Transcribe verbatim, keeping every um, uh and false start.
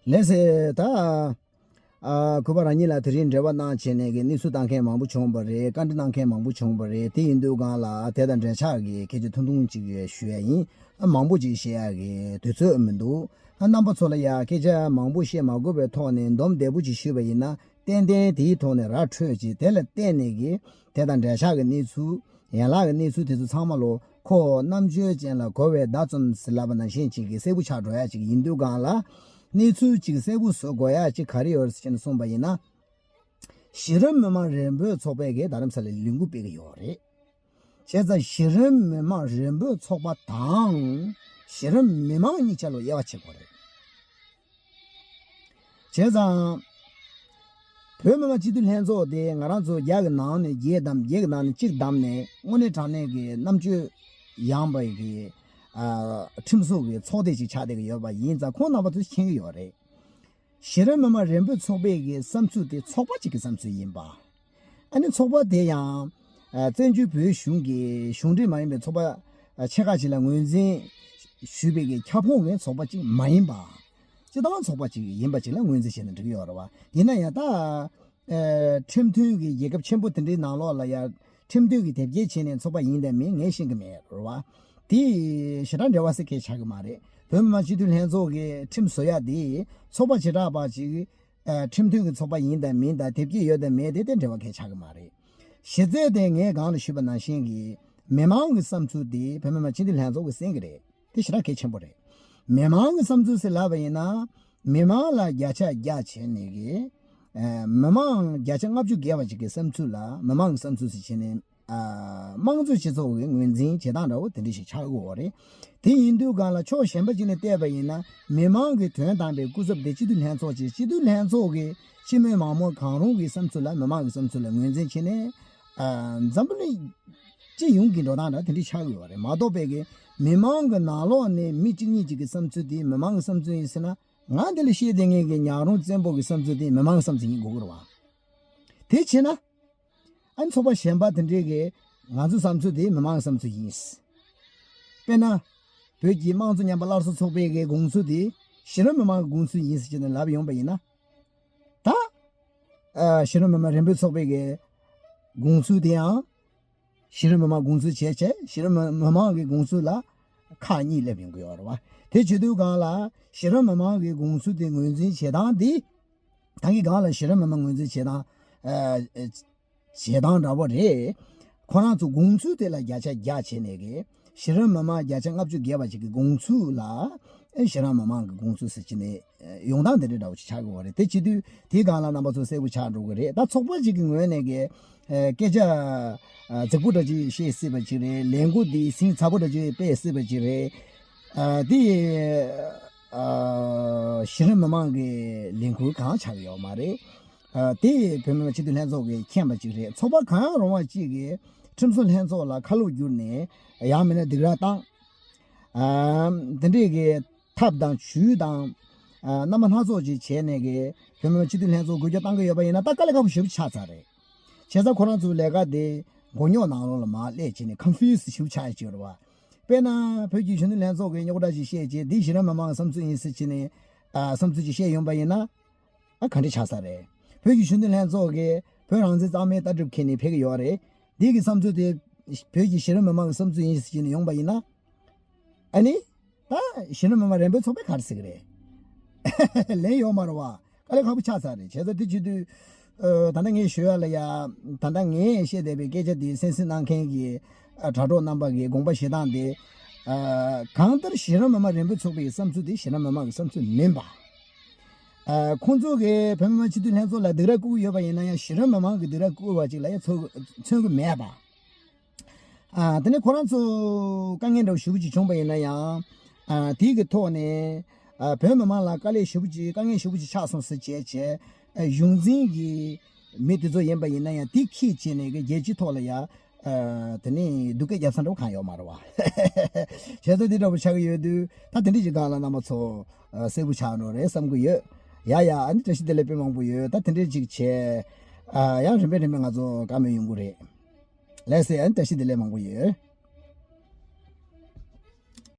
ལགས་སེ། ད། ཨ། གུས་པ་རང་ཉིད་ལ་དེ་རིང་འབྲེལ་བ་གནང་བྱས་ནས་ཀྱི་གནས་ཚུལ་བཏང་མཁན་མང་པོ་བྱུང་བ་རེད། བཀའ་འདྲི་གནང་མཁན་མང་པོ་བྱུང་བ་རེད། དེ་ཡིན་དུས་སྒང་ལ་དེ་དང་འབྲེལ་ཆགས་ཀྱི་སྐད་ཆ་ཐུང་ཐུང་ཅིག་ཞུ་ཡ་ཡིན། ཨ། མང་པོ་ཅིག་བཤད་ཡ་གི་དུས་ཚོད་མི་འདུག་ཨ། རྣམ་པ་ཚོ་ལ་ཡ་སྐད་ཆ་མང་པོ་བཤད་མ་དགོས་པའི་ཐོག་ནས་འདོམས་བདེ་པོ་ཅིག་ཞུས་པ་ཡིན་ན། ཏན་ཏན་དེའི་ཐོག་ནས་ར་འཕྲོད་ཅིག་དེ་ལ་བརྟེན་ནས་ཀྱི་དེ་དང་འབྲེལ་ཆགས་ཀྱི་གནས་ཚུལ། ཡན་ལག་གི་གནས་ཚུལ་དེ་ཚོ་ཚང་མ་ལོ་ཁོ་རྣམ་དཔྱོད་ཅན་ལ་གོ་བའི་མདའ་ཙམ་ཟེར་ལབ་པ་ནང་བཞིན་ཅིག་གི་གསལ་པོ་ཆགས་འགྲོ་ཡ་ཅིག་ཡིན་དུས་སྒང་ལ། གནས་ཚུལ་ཅིག་གསལ་པོ་བཟོ་དགོས་ཡ་ཅིག་ག་རེ་ཡོད་རེད་ཟེར་ནས་གསུངས་པ་ཡིན་ན། གཞི་རིམ་མི་མང་རེ་འབོད་ཚོགས་པས་ཀྱི་རྡ་རམ་ས་ལའི་ལས་འགུལ་སྤེལ་གྱི་ཡོད་རེད། བྱས་ཙང་གཞི་རིམ་མི་མང་རེ་འབོད་ཚོགས་པ་དང་གཞི་རིམ་མི་མང་གཉིས་ཆ་ལ་དབྱེ་བ་ཕྱེ་དགོས་རེད། བྱས་ཙང་། བོད་མི་མང་སྤྱི་འཐུས་ལྷན་ཚོགས་དེ་ང་རང་ཚོ་རྒྱ་གི་ནང་ནས་བརྒྱད་བདམས། བརྒྱད་ཀྱི་ནང་ནས་གཅིག་བདམས་ནས་དངོས་གནས་དྲང་གནས་ཀྱི་རྣམ་དཔྱོད་ཡངས་པའི་གི། ཨ། ཁྲིམས་བཟོ་གི་ཚོགས་སྡེ་ཅིག་ཆགས་བསྡད་ཀྱི་ཡོད་པ་ཡིན་ཙང་ཁོང་རྣམ་པ་ཚོས་མཁྱེན་གྱི་ཡོད་རེད། གཞི་རིམ་མི་མང་རེ་འབོད་ཚོགས་པའི་གི་བསམ་ཚུལ་དེ་ཚོགས་པ་གཅིག་གི་བསམ་ཚུལ་ཡིན་པ། ཨ་ནི་ཚོགས་པ་དེ་ཡང་། ཨ། བཙན་བྱོལ་བོད་གཞུང་གི་གཞུང་འབྲེལ་མ་ཡིན་པའི་ཚོགས་པ། ཨ། ཆེ་ཁག་ཅིག་ལ་ངོས་འཛིན་ཞུས་པའི་གི་ཁྱབ་ཁོངས་ཀྱི་ཚོགས་པ་ཅིག་མ་ཡིན་པ། སྤྱི་བཏང་ཚོགས་པ་ཅིག་ཡིན་པ་ཅིག་ལ་ངོས་འཛིན་བྱས་ན་འགྲིག་གི་ཡོད་རེད་བ། ཡིན་ན་ཡང་ད། ཨ། ཁྲིམས་མཐུན་གྱི་རྒྱལ་ཁབ་ཆེན་པོ་དེ་འདྲའི་ནང་ལོགས་ལ་ཡང་ཁྲིམས་མཐུན་གྱི་དེབ་སྐྱེལ་བྱས་ནས་ཚོགས་པ་ཡིན་དང་མིན་ངས་ཤེས་ཀྱི་མེད་རེད་བ། དེ་ཞེ་དྲག་འབྲེལ་བ་ཟེར་མཁན་ཆགས་ཀྱི་མ་རེད། བོད་མི་མང་སྤྱི་འཐུས་ལྷན་ཚོགས་ཀྱི་ཁྲིམས་བཟོ་ཡ་དེ་ཚོགས་པ་བྱེ་བྲག་པ་ཅིག་ཨ། ཁྲིམས་མཐུན་གྱི་ཚོགས་པ་ཡིན་དང་མིན་དང་དེབ་སྐྱེལ་ཡོད་དང་མེད་དེ་དེ་འབྲེལ་བ་གང་ཡང་ཆགས་ཀྱི་མ་རེད། གཞི་རྩའི་སྟེང་ངས་གོང་ལ་ཞུས་པ་ནང་བཞིན་གྱི་མི་མང་གི་བསམ་ཚུལ་དེ་བོད་མི་མང་སྤྱི་འཐུས་ལྷན་ཚོགས་ཀྱིས་གསན་གྱི་རེད། དེ་ཞེ་དྲག་གལ་ཆེན་པོ་རེད། མི་མང་གི་བསམ་ཚུལ་ཟེར་ལབ་པ་ཡིན་ན། མི་མང་ལ་བརྒྱ་ཆ་བརྒྱ་བྱས་ནས་ཀྱི། ཨ། མི་མང་བརྒྱ་ཆ་ལྔ་བཅུ་བརྒལ་བ་ཅིག་གི་བསམ་ཚུལ་ལ་མི་མང་གི་བསམ་ཚུལ་ཟེར་བྱས་ནས། ཨ། དམངས་གཙོའི་སྤྱི་ཚོགས་ཀྱི་ངོས་འཛིན་བྱེད་སྟངས་འདྲ་བོ་དེ་འདྲ་ཞིག་ཆགས་ཀྱི་ཡོད་རེད། དེ་ཡིན་དུས་སྒང་ལ་ཕྱོགས་གཞན་པ་ཅིག་ནས་བལྟས་པ་ཡིན་ན་མི་མང་གི་དོན་དམ་པའི་སྐུ་ཚབ་དེ་སྤྱི་འཐུས་ལྷན་ཚོགས་ཀྱི་སྤྱི་འཐུས་ལྷན་ཚོགས་ཀྱི་སྤྱི་མོས་མང་མོས་གང་རུང་གི་བསམ་ཚུལ་ལ་མི་མང་གི་བསམ་ཚུལ་ལ་ངོས་འཛིན་བྱས་ནས། ཨ། འཛམ་བུ་གླིང་སྤྱི་ཡོངས་ཀྱི་འགྲོ་སྟངས་འདྲ་དེ་འདྲ་ཆགས་ཀྱི་ཡོད་རེད་མ་གཏོགས་པའི་གི་མི་མང་གི་ནང་ལོགས་ནས་མི་གཅིག་གཉིས་གཅིག་གི་བསམ་ཚུལ་དེ་མི་མང་གི་བསམ་ཚུལ་ཡིན་ཟེར་ན། ང་འདི་ལ་བཤད་བསྡད་མཁན་གྱི་ཉག་རོང་བཙན་པོ་གི་བསམ་ཚུལ་དེ་མི་མང་གི་བསམ་ཚུལ་ཡིན་དགོས་ཀྱི་རེད་བ། དེ་བྱས་ན། ཨ་ནི་ཚོགས་པ་གཞན་པ་དེ་འདྲས་ཀྱིས་ང་ཚོའི་བསམ་ཚུལ་དེ་མི་མང་གི་བསམ་ཚུལ་ཡིན། དཔེར་ན། བོད་ཀྱི་དམངས་གཙོ་ཉམས་པ་སླར་གསོ་ཚོགས་པའི་གི་དགོངས་ཚུལ་དེ་གཞི་རིམ་མི་མང་གི་དགོངས་ཚུལ་ཡིན་ཟེར་བྱས་ནས་ལབ་ཡོང་པ་ཡིན་ན། ད། ཨ། གཞི་རིམ་མི་མང་རེ་འབོད་ཚོགས་པའི་གི་དགོངས་ཚུལ་དེའང་། གཞི་རིམ་མི་མང་དགོངས་ཚུལ་བྱས་བྱས་གཞི་རིམ་མི་མང་གི་དགོངས་ཚུལ་ལ་ཁག་གཉིས་སླེབས་ཡོང་གི་ཡོད་རེད་བ། དེ་བྱེད་དུས་སྒང་ལ་གཞི་རིམ་མི་མང་གི་དགོངས་ཚུལ་དེ་ངོས་འཛིན་བྱེད་སྟངས་འདི། ད་གིན་སྒང་ལ་གཞི་རིམ་མི་མང་ངོས་འཛིན་བྱེད་སྟངས། ཨ། བྱེད་སྟངས་འདྲ་བོ་རེད། ཁོ་རང་ཚོ་དགོངས་ཚུལ་དེ་ལ་བརྒྱ་ཆ་བརྒྱ་བྱས་ནས་གི་གཞི་རིམ་མི་མང་བརྒྱ་ཆ་ལྔ་བཅུ་བརྒལ་བ་ཞིག་གི་དགོངས་ཚུལ་ལ། ཨེ། གཞི་རིམ་མི་མང་གི་དགོངས་ཚུལ་ཟེར་གྱི་ནས། ཡོང་སྟངས་དེ་འདྲ་འདྲ་བོ་ཞིག་ཆགས་ཀྱི་ཡོད་རེད། དེ་བྱེད་དུས་དེའི་སྒང་ལ་རྣམ་པ་ཚོ་གསལ་པོ་ཆགས་འགྲོ་གི་རེད། ད་ཚོགས་པ་ཞིག་གི་ངོས་ནས་ཀྱི་ཨ། སྐད་ཆ་ཨ། རྫིག་པོ་འདྲ་ཅིག་བཤད་སྲིད་པ་ཅིག་རེད། ལས་འགུལ་འདི་ཟིང་ཚ་པོ་འདྲ་ཅིག་སྤེལ་སྲིད་པ་ཅིག་རེད། ཨ། དེ་ཨ། གཞི་རིམ་མི་མང་གི་ལས་འགུལ་གང་ཆགས་ཀྱི་ཡོད་མ་རེད། ཨ། དེ་བོད་མི་མང་སྤྱི་འཐུས་ལྷན་ཚོགས་ཀྱིས་མཁྱེན་པ་ཅིག་རེད། ཚོགས་པ་གང་ཡང་རུང་བ་ཅིག་གིས་ཁྲིམས་བཟོ་ལྷན་ཚོགས་ལ་ཁ་ལོ་བསྒྱུར་ནས་ཡང་མིན་ན་སྡིགས་ར་བཏང་། ཨ། དེ་འདྲས་ཀྱི་ཐབས་དང་ཇུས་དང་། ཨ། རྣམ་པ་སྣ་ཚོགས་ཅིག་བྱས་ནས་ཀྱི་བོད་མི་མང་སྤྱི་འཐུས་ལྷན་ཚོགས་འགུལ་སྐྱོད་བཏང་གི་ཡོད་པ་ཡིན་ན་ད་དཀའ་ལས་ཁག་པོ་ཞེ་པོ་ཆགས་ཚར་རེད། བྱས་ཙང་ཁོ་རང་ཚོའི་ལས་ཀ་དེ་མགོ་རྙོག་ནང་ལོགས་ལ་མར་སླེབས་བྱས་ནས་ཁོན་ཕིའུ་སི་ཞེ་པོ་ཆགས་ཡ་ཅིག་ཡོད་རེད་བ། དཔེར་ན་བོད་ཀྱི་གཞོན་ནུ་ལྷན་ཚོགས་ཀྱིས་རྙོག་དྲ་ཞིག་བཤད་བྱས་འདི་གཞི་རིམ་མི་མང་གི་བསམ་ཚུལ་ཡིན་ཟེར་བྱས་ནས། ཨ། བསམ་ཚུལ་ཅིག་བཤད་ཡོང་པ་ཡིན་ན། ཨ། ག་འདྲ་ཆགས་ས་རེད། བོད་ཀྱི་གཞོན་ནུ་ལྷན་ཚོགས་ཀྱིས་བོད་རང་བཙན་གཙང་མའི་ལྟ་གྲུབ་འཁྱེར་ནས་ཕེབས་ཀྱི་ཡོད་རེད། འདི་གི་བསམ་ཚུལ་དེ་བོད་ཀྱི་གཞི་རིམ་མི་མང་གི་བསམ་ཚུལ་ཡིན་ཟེར་བྱས་ནས་ཡོང་པ་ཡིན་ན། ཨ་ནི། ད་གཞི་རིམ་མི་མང་རེ་འབོད་ཚོགས་པས་ག་རེ་ཟེར་གི་རེད། ལན་ཡོད་མ་རེད་བ། དཀའ་ལས་ཁག་པོ་ཆགས་ཚར་རེད། བྱས་ཙང་དེ་བྱེད་དུས། ཨ། ད་ལྟ་ངས་ཞུ་ཡ་ལ་ཡ། ད་ལྟ་ངས་བཤད་བསྡད་པའི་སྐད་ཆ་དེ་གསན་གཟིགས་གནང་མཁན་གྱི། ཨ། དྲ་གྲོགས་རྣམ་པ་གི་དགོངས་པ་བཞེས་སྟངས་དེ། ཨ། གང་ལྟར་གཞི་རིམ་མི་མང་རེ་འབོད་ཚོགས་པའི་བསམ་ཚུལ་དེ་གཞི་རིམ་མི་མང་གི་བསམ་ཚུལ་མིན་པ། ཨ། ཁོང་ཚོ་གིས་བོད་མི་མང་སྤྱི་འཐུས་ལྷན་ཚོགས་ལ་སྡིགས་ར་བསྐུལ་གྱི་ཡོད་པ་ཡིན་ན་ཡང་གཞི་རིམ་མི་མང་གི་སྡིགས་ར་བསྐུལ་བ་ཅིག་ལ་ཡང་མཚོན་མཚོན་གྱི་མེད་པ། ཨ། དེ་ནས་ཁོ་རང་ཚོ་དཀའ་ངལ་འདྲ་བོ་ཞེ་པོ་ཅིག་བྱུང་པ་ཡིན་ན་ཡང་། ཨ། དེའི་གི་ཐོག་ནས། ཨ། བོད་མི་མང་ལ་དཀའ་ལས་ཞེ་པོ་ཅིག་དཀའ་ངལ་ཞེ་པོ་ཅིག་ཆགས་སོང་ཟེར་བྱས་བྱས། ཨ། གཞུང་འཛིན་གྱི་མི་དེ་ཚོ་ཡིན་པ་ཡིན་ན་ཡང་དེ་ཁྱེད་བྱས་ནས་གི་རྒྱལ་སྤྱིའི་ཐོག་ལ་ཡ། ཨ། དེ་ནས་སྡུག་སྐད་རྒྱབ་ས་འདྲ་བོ་གང་ཡོད་མ་རེད་བ། བྱས་ཙང་དེ་འདྲ་བོ་ཆགས་ཀྱི་ཡོད་དུས་ད་དེ་འདྲས་ཅིག་སྒང་ལ་རྣམ་པ་ཚོ། ཨ། གསལ་པོ་ཆགས་འགྲོ་རེད་བསམ་གྱི་ཡོད། ཡ་ཡ། ཨ་ནི་བཀྲ་ཤིས་བདེ་ལེགས་དཔེ་མང་པོ་ཡོད། ད་དེ་འདྲས་ཅིག་བྱས། ཨ། ཡང་རིམ་པས་རིམ་པས་ང་ཚོ་བཀའ་མོལ་ཡོང་གི་རེད། ལགས་སེ། ཨ་ནི་བཀྲ་ཤིས་བདེ་ལེགས་མང་པོ་ཡོད།